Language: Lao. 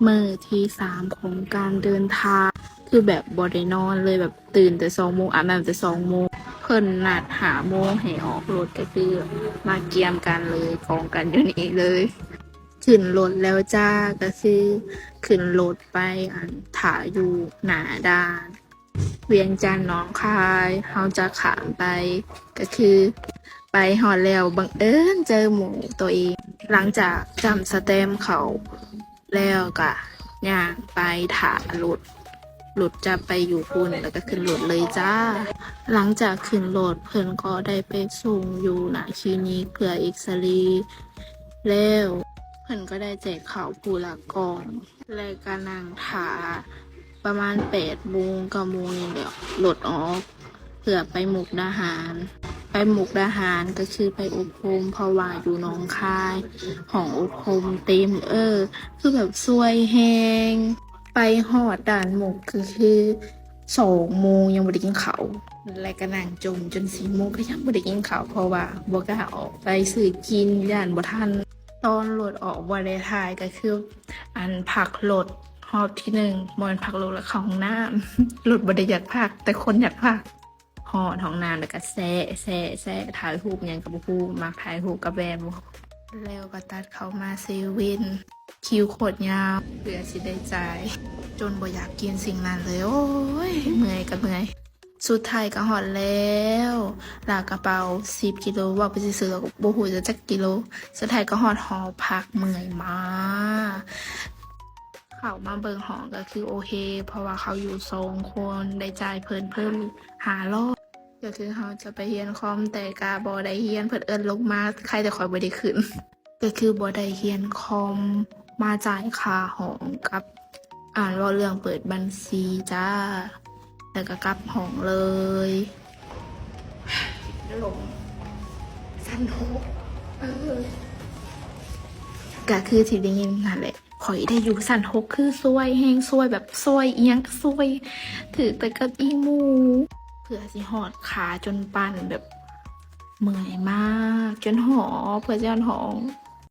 ມື້ທີສາມຂອງການເດີນທາງ ຄືແບບບໍ່ໄດ້ນອນເລີຍ ແບບຕື່ນແຕ່ສອງໂມງ ອາບນ້ຳແຕ່ສອງໂມງ ເພິ່ນນັດຫ້າໂມງໃຫ້ອອກລົດ ກໍຄືມາກຽມກັນເລີຍ ກອງກັນຢູ່ນີ້ເລີຍ. ຂຶ້ນລົດແລ້ວຈ້າ ກໍຄືຂຶ້ນລົດໄປ ອັນ ຖ້າຢູ່ໜ້າດ່ານ ວຽງຈັນ ໜອງຄາຍ ເຮົາຈະຂ້າມໄປ ກໍຄືໄປຮອດແລ້ວ ບັງເອີນເຈີໝູ່ໂຕເອງ. ຫຼັງຈາກຈ້ຳສະແຕັມເຂົ້າແລ້ວ ກະຍ່າງໄປຖ້າລົດ ລົດຈະໄປຢູ່ພຸ້ນ ແລ້ວກະຂຶ້ນລົດເລີຍຈ້າ. ຫຼັງຈາກຂຶ້ນລົດ ເພິ່ນກໍໄດ້ໄປສົ່ງຢູ່ໜ້າຄລີນິກເພື່ອເອັກສະເຣ ແລ້ວເພິ່ນກໍໄດ້ແຈກເຂົ້າຜູ້ລະກ່ອງ ແລະກະນັ່ງຖ້າປະມານແປດໂມງ ເກົ້າໂມງນີ້ແຫຼະ ລົດອອກ ເພື່ອໄປມຸກດາຫານ. ໄປມຸກດາຫານກໍຄືໄປອົບຮົມ ເພາະວ່າຢູ່ໜອງຄາຍ ຫ້ອງອົບຮົມເຕັມ ເອີ ຄືແບບສວຍແຮງ. ໄປຮອດດ່ານມຸກກໍຄືສອງໂມງ ຍັງບໍ່ໄດ້ກິນເຂົ້າ ແລະກະນັ່ງຈົ່ມຈົນສີ່ໂມງ ກໍຍັງບໍ່ໄດ້ກິນເຂົ້າ ເພາະວ່າບໍ່ກ້າອອກໄປຊື້ກິນ ຢ້ານບໍ່ທັນ. ຕອນລົດອອກບໍ່ໄດ້ຖ່າຍ ກໍຄື ອັນ ພັກລົດຮອບທີໜຶ່ງ ບໍ່ແມ່ນພັກລົດ ແລ້ວເຂົ້າຫ້ອງນ້ຳ ລົດບໍ່ໄດ້ຢາກພັກ ແຕ່ຄົນຢາກພັກ. ຮອດຫ້ອງນ້ຳແລ້ວກໍແຊະ ແຊະ ແຊະ ຖ່າຍຮູບຫຍັງກໍບໍ່ຮູ້ ມັກຖ່າຍຮູບກັບແວ່ນບໍ່ ແລ້ວກໍຕັດເຂົ້າມາເຊເວັ່ນ ຄິວໂຄດຍາວ ເພື່ອຊິໄດ້ຈ່າຍ ຈົນບໍ່ຢາກກິນສິ່ງນັ້ນເລີຍ. ໂອ້ຍ ເມື່ອຍກໍເມື່ອຍ. ສຸດທ້າຍກໍຮອດແລ້ວ ລາກກະເປົາສິບກິໂລ ເວົ້າໄປຊື່ໆ ແລ້ວກໍບໍ່ຮູ້ຈະຈັກກິໂລ. ສຸດທ້າຍກໍຮອດຫໍພັກ ເມື່ອຍມາກ. ເຂົ້າມາເບິ່ງຫ້ອງກໍຄືໂອເຄ ເພາະວ່າເຂົາຢູ່ສອງຄົນ ໄດ້ຈ່າຍເພິ່ນເພີ່ມອີກຫ້າຮ້ອຍ ກໍຄືເຮົາຈະໄປຮຽນຄອມ ແຕ່ກໍບໍ່ໄດ້ຮຽນ ເພິ່ນເອີ້ນລົງມາ ໄຄແຕ່ຂ້ອຍບໍ່ໄດ້ຂຶ້ນ. ກໍຄືບໍ່ໄດ້ຮຽນຄອມ ມາຈ່າຍຄ່າຫ້ອງກັບ ອ່ານເວົ້າເລື່ອງເປີດບັນຊີຈ້າ ແລ້ວກໍກັບຫ້ອງເລີຍ. ລົມ ຊັ້ນຫົກ ເອີ ກໍຄືທີ່ໄດ້ຍິນນັ້ນແຫຼະ ຂ້ອຍໄດ້ຢູ່ຊັ້ນຫົກ ຄືສວຍແຮງ ສວຍແບບສວຍອີ່ຫຍັງກໍສວຍ ຖືກແຕ່ເກົ້າອີ່ໝູ່ ເພື່ອຊິຮອດ ຂາຈົນປັ່ນ ແບບເມື່ອຍມາກ ຈົນຫອບ ເພື່ອຊິຮອດຫ້ອງ.